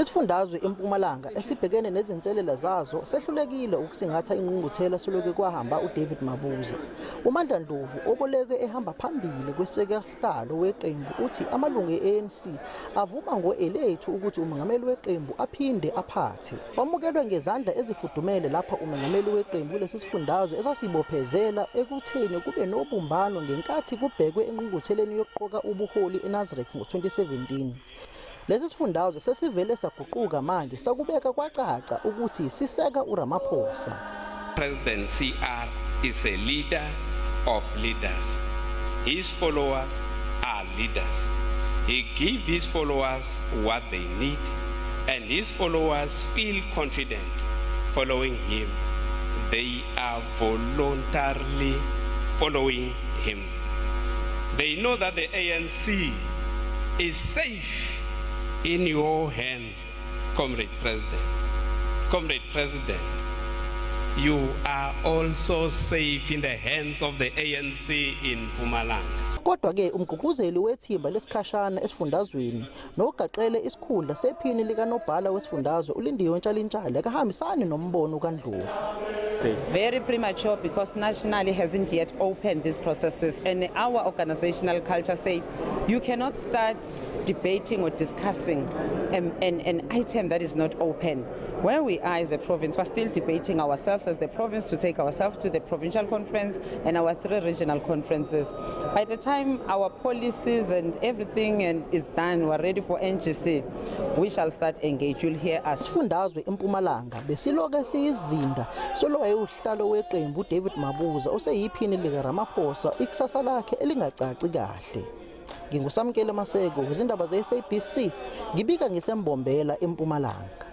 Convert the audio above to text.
Isifundazwe eMpumalanga esibhekene nezinselela zazo sehlulekile ukusingatha ingqungquthela seloke kwahamba uDavid Mabuza. UMandla Ndlovu oboleke ehamba phambili kwesekasihlalo weqembu uthi amalungu e-ANC avuma ngo-elethu ukuthi umengameli weqembu aphinde aphathe. Wamukelwe ngezandla ezifudumele lapha umengameli weqembu kulesi sifundazwe esasibophezela ekutheni kube nobumbano ngenkathi kubhekwe engqungqutheleni yokuqoka ubuholi eNasrec ngo-2017. Lesi sifundazwe sesivele saguquka manje sakubeka kwacaca ukuthi siseka uRamaphosa. President CR is a leader of leaders. His followers are leaders. He gives his followers what they need, and his followers feel confident following him. They are voluntarily following him. They know that the ANC is safe in your hands, Comrade President. Comrade President, you are also safe in the hands of the ANC in Mpumalanga. Kodwa-ke umgqugquzeli wethimba lesikhashana esifundazweni nogaqele isikhundla sephini likanobhala wesifundazwe uLindiwe Ntshalintshali akahambisani nombono kaNdlovu. Very premature, because nationally hasn't yet opened these processes, and our organizational culture say you cannot start debating or discussing an item that is not open. Where we are as a province, we're still debating ourselves as the province to take ourselves to the provincial conference and our 3 regional conferences. By the time our policies and everything and is done, we're ready for NGC, we shall start engage. You'll hear us. Isifundazwe eMpumalanga besiloke siyizinda solo uhlalo weqembu uDavid Mabuza oseyiphini lika Ramaphosa ikusasa lakhe elingacaci kahle. NginguSamkele Maseko, izindaba ze-SABC, ngibika ngisembombela eMpumalanga.